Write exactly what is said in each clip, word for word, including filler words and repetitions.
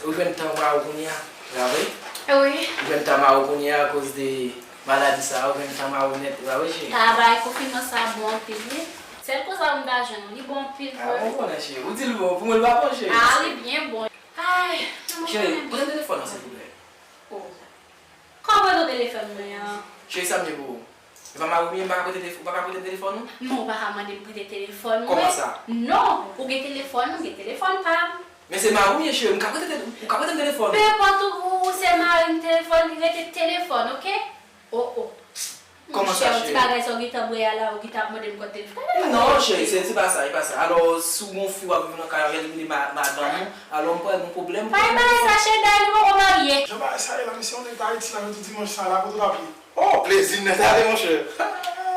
Ou jwenn tan mawon kounye a, pa vre? Wi. Ou jwenn tan mawon kounye a akoz de maladi sa a, ou jwenn tan mawon nèt, pa vre, cheri? A, bay konfinman sa bon anpil, wi. Sèl konsa m ta jwenn ou, li bon anpil vre. A, bon, konnen, cheri. Ou di l bon, pou mwen, li pa bon, cheri. A, li byen bon. Ay, cheri, pote telefòn nan, silvouplè. Oh. Kòman w pran telefòn mwen an? Cheri, sa m ye pou ou? E pa mari w m ye, m pa ka prete telef-, ou pa ka prete m telefòn ou? Non, ou pa ka mande m prete telefòn mwen. Kòman sa? Non, ou gen telefòn ou, m gen telefòn pa m. Men se mari w m ye, cheri, m ka prete tel-, ou ka prete m telefòn ou. Nenpòt ou, ou, ou se mari m, telefòn li rete telefòn, oke? Oh, oh. Kòman sa, cheri? Monchè, ti bagay sa w gentan bwè a la, ou gentan ap mande m kòd telefòn. Non, cheri, se, se pa sa, se pa sa. Alò, si w gon fi w ap viv nan kay avè l, li rele ma-, madanm ou, alò m kwè gon pwoblèm. Pa gen bagay sa, cheri, dayè nou poko marye. Jan bagay sa ye la, mesye, yon nèg t Ayiti la, jodi dimanch sa la, kote w t ap ye? Oh, plezi nèt ale, monchè.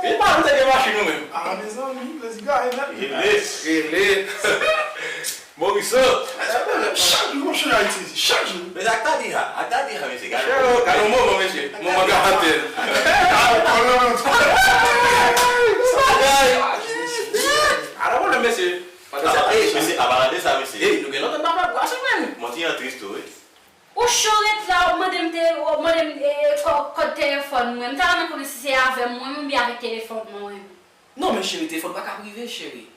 Epa nou te gen machin nou menm. Ah, mezanmi, plezi gaye nèt. Rele, rele. Morisot. Chak jou, monchè, Ayiti, chak jou. Men ak Tadiha, ak Tadiha, mesye, gade. Gade yon moman, mesye. Moman galanten. Bagay. Ala pwoblèm, mesye. Mesye, a pale de sa, mesye. Ey, nou gen lontan n pa fè bwa, se menm. Monty an tris tou, wi. Ou cho ret la, ou mande m te, ou mande m, e, kò-, kòd telefòn mwen. M ta renmen konnen si se avè m mwen menm oubyen avèk telefòn mwen menm. Non, men cheri, telefòn pa ka prive, cheri.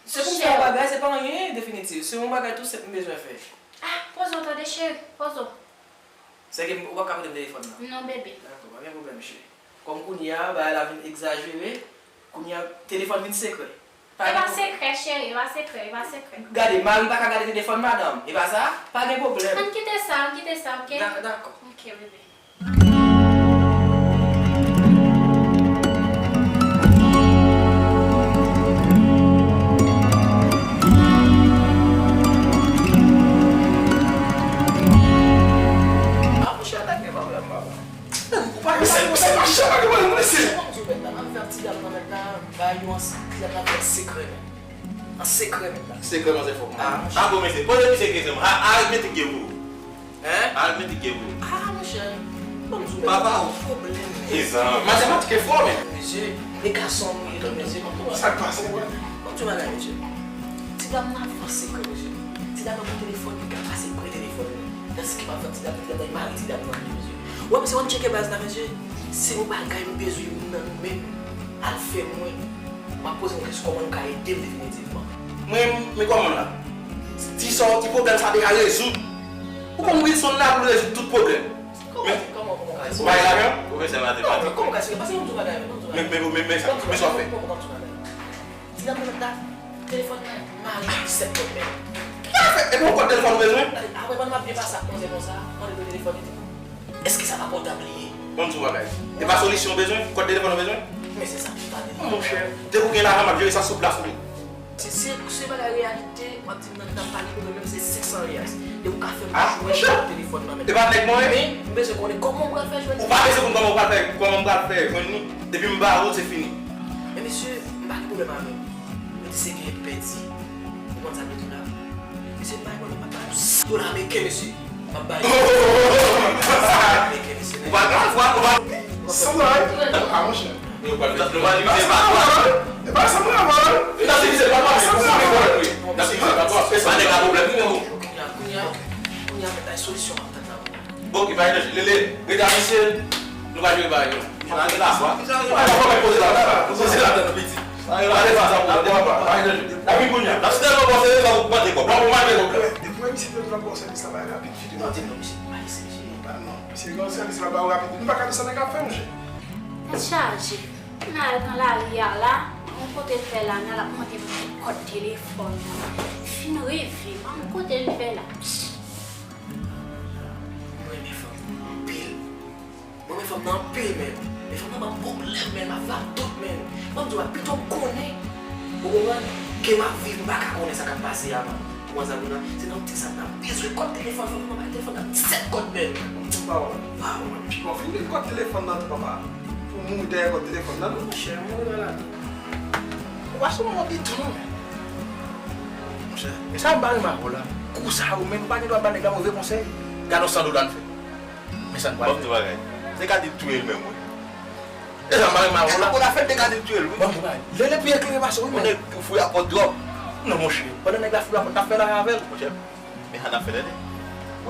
Se pou m fè yon bagay, se pa anyen definitif. Se yon bagay tou senp m bezwen fè. Ah, poze w tande, cheri, poze w. Sèke ou p ap ka prete m telefòn nan? Non, bebe. Dakò, pa gen pwoblèm, cheri. Kòm kounye a, bagay la vin egzajere, kounye a, telefòn vin sekrè. E pa sekrè, cheri, e pa sekrè, e pa sekrè. Gade, mari pa ka gade telefòn madanm, e pa sa? Pa gen pwoblèm. Ann kite sa, ann kite sa, oke? Da-, dakò. Oke, bebe. Ah, monchè, pa gen pwoblèm, papa. Ou pa gen sa, se machin pa gen pwoblèm, mesye. Kòman m di w, mèt la, m ap fè ak ti dam nan, mèt la, bay yon ti dam nan fè sekrè, mèt. An sekrè, mèt la. Sekrè, manzè, fòk mwen. Ah, monchè. Dakò, mesye, poze misye kesyon. A, arèt mete gè pou ou. Hein? Arèt mete gè pou ou. Ah, monchè. Kòman m di w, mèt la, papa, pwoblèm, mèt. Mezanmi. Matematik e fò, men. Mesye, e gason nou ye tou, mesye. Sa k pase? Kòman m di w bagay, mesye? Ti dam nan ap fè sekrè, mesye. Ti dam nan gon telefòn, li ka pase pre telefòn nan. Nan sak ap fè ti dam, ti dam nan, li mare ti dam nan tou, mesye. Wè, mesye, w ap tcheke baz la, mesye. Se yon bagay m bezwen youn nan nou menm al fè mwen. M ap poze yon kesyon, kòman nou ka ede m definitivman? Mwen, men kòman la? Ti sa, ti pwoblèm sa te ka rezoud. Ou konn Wilson la pou l rezoud tout pwoblèm. Kòman, kòman, kòman w ka di sa? Ou bay lajan? Pwofesè matematik. Kòman, kòman w ka di sa? Pase yon ti bagay, yon ti bagay. Men, men, men, men sa, men sa w fè. Kòman, kòman w ka di sa? Ti dam nan mèt la, telefòn nan mare sèt kòd, men. Ki afè? Epi yon kòd telefòn ou bezwen? Apre, pandan m ap byen pase ak manzè konsa, mande pou telefòn li. Èske sa pa pòtab li ye? Ban m di w bagay. E pa solisyon w bezwen? Kòd telefòn ou bezwen? Men se sa m ta di. Monchè, depi w gen lajan, m ap jere sa sou plas wi. Si se, se bagay reyalite, m ap di m nan, nan pa gen pwoblèm, se senk san riyals. Depi w ka fè m jwenn kòd telefòn nan men. E pa nèg mwen ye? Men, m bezwen konnen kòman m pral fè jwenn li. Ou pa bezwen konn kòman w pral fè, kòman m pral fè jwenn li. Depi m ba ou l, se fini. Men mesye, m pa gen pwoblèm avè w. Yo di se gen pèdi. Ou konn sa m di la? Mesye, m pa gen pwoblèm, m ap ba nou san dola ameriken, mesye. M ap ba nou san dola ameriken, mesye. Ou pa grav, ou pa, ou pa. San dola, wi? Ah, monchè. Yo pral fè, nou pral divize pa twa. E pa sa mwen, mwen. N ap divize pa twa, men pou sa, men pou sa, wi. N ap divize pa twa. E pa nèg la pwoblèm, non. Kounye a, kounye a, kounye a, mèt la, solisyon m ap tann la pou ou. Bon, ki pa gen danje. Lele, rete a misye, nou pa jwe bagay yo. Sa gen la, sa. Sa gen la, sa. Poze la, poze la, piti. Sa gen la, sa, sa, pa gen danje. N ap vin kounye a. N ap sitèlman pase, sa, ou mande kòb. N ap mande kòb la. Depi misye te vin nan bon sèvis la, bay rapid, vit. Non, di non, misye, pa isi, misye. Pa non. Misye gen yon sèvis la ba ou rapid. Nou pa ka di sa nèg ap fè, monchè. Tèt chaje. N al nan lari a la, yon kote l fè la, n al ap mande pou kòd telefòn nan. Fin reve, ban m kote l fè la. Mwen renmen fanm nan anpil. Mwen renmen fanm nan anpil, men. Men fanm nan ban m pwoblèm, men. M ap viv ak dout, men. Ban m di w, pito m konnen. Ou konprann? Ke m ap viv, m pa ka konnen sa k ap pase a, man. Ou konn sa m di w la? Se nan ti sa m ta bezwen kòd telefòn, fò m bay telefòn nan sèt kòd menm. Bon, pawòl. Pawòl. Bon, fin gen kòd telefòn nan tou, papa. Pou mouri dèyè kòd telefòn nan, non? Monchè, mouri nan lavi. Ou pa sou yon bidon, non, men. Monchè. E sa m pa renmen avè w la. Kou sa ou menm, ou pa gen dwa ba nèg la move konsèy. Gade yon san dola n fè. Men sa n pral fè. Bon, ti bagay. Se ka di touye l menm, wi. E sa m pa renmen avè w la. Pou la fèt de gade l touye l, wi. Bon, bon, bay. Lele pi eklere pase w, wi, men. Ou nèg pou fouye apòt dwòp. Non, monchè. Pandan nèg la fouye apòt, n ap fè lari avè l. Monchè, men sa n ap fè, tande. W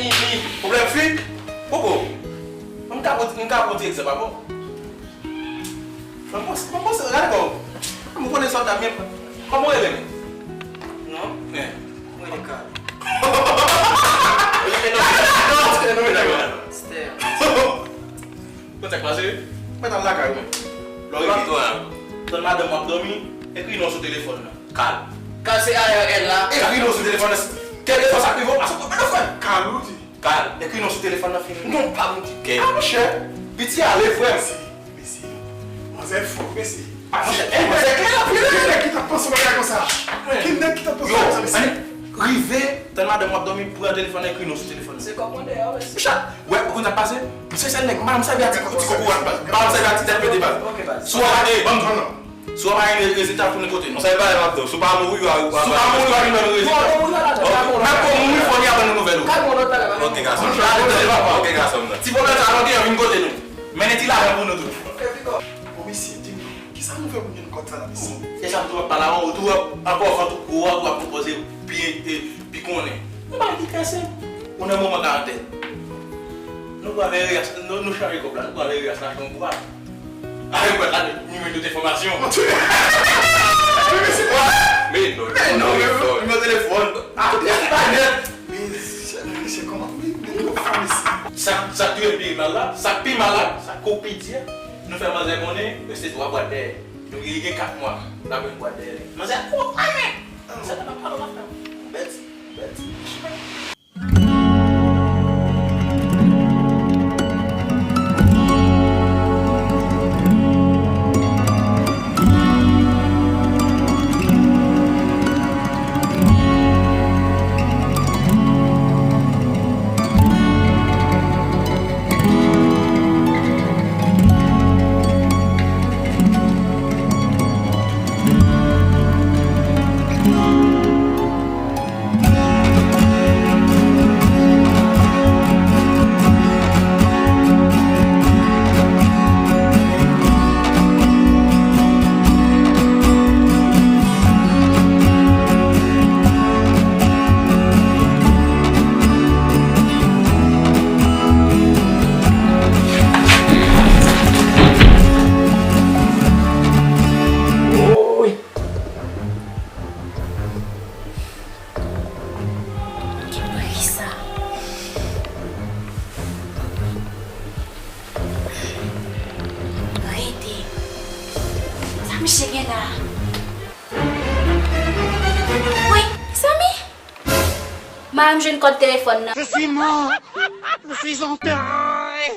mi, mi. Pwoblèm fi. Poko. M ka pran, m ka pran ti egzanp avè w. Mwen panse, mwen panse, gade kò w. Mwen konnen sa w t ap byen. Kòman w rele menm? Non? Men. Mwen rele Carl. Stè. Kontak pase, wi. Mwen t al lakay ou menm. Lè w rive, tann madanm w ap dòmi, ekri non sou telefòn nan. Carl. Carl se A R L la. Ekri non sou telefòn nan. Kèlkeswa sa k rive w, pase w konprann frè m. Carl ou di? Carl. Ekri non sou telefòn nan fini. Non, pa m di. Kè. A monchè, piti ale frè m. Mesi, mesi. Manzè fò, mesi. A monchè, e manzè klè anpil. Ki nèg ki t ap panse bagay konsa? Ki nèg ki t ap panse bagay konsa, mesi? Rive Tann madanm w ap dòmi, pran telefòn nan, ekri non sou telefòn nan. Se kòmandè a, mesye. Chat! Wè, ou konn sa k pase? Se sèl nèg, madanm sèvi a ti, ti koko a, madanm sèvi a ti tèt pete baz. Ok, baz. Si w pa, ey, ban m di w non. Si w pa gen rezilta, tounen kote nou. Sa e bagay m ap di w. Si w pa mouri, w a, w a. Si w pa mouri, w a vin ban nou rezilta. Bon, bon, mouri la, la, la, la, la. Menm pou mouri, fò n a ban nou nouvèl ou. Kal bon lòt la, la. Ok, gason. Tande, tande, tande. Ok, gason m nan. Ti pwoblèm sa, nou gen, vin kote nou. Mennen ti lajan pou nou tou. Fè pik ap. Bon, mesye, di m, kisa nou fè pou jwenn kòd sa la, mesye? E sa m tou ap pale avan, ou tou ap, ankò fò tou gwo a, tou ap pwopoze pi, e, pi konnen. Nou pa ki kase. Ou nan moman karantèn. Nou pral veye reyas, nou, nou chanje kòb la, nou pral veye reyas nan chanm ou a. Ay, ou pral gade nimewo de tout enfòmasyon. Men non, men non, men non, nimewo telefòn. Ah, men se pa nèt. Men, chèf, men se kòman? Men, men nou fè mesye. Sa, sa k touye l pi mal la, sa k pi mal la, sa k pi di a, nou fè manzè konnen, se twa bwat dèyè. Li gen kat mwa, l ap jwenn bwat dèyè li. Manzè a kontan, men! Sa t ap pale w ap fè. Bèl ti, bèl ti. Woy! Ki bri sa? Rete. Sa misye gen la? Wi, Samy? Madanm jwenn kòd telefòn nan. Je suis mort. Je suis enterré.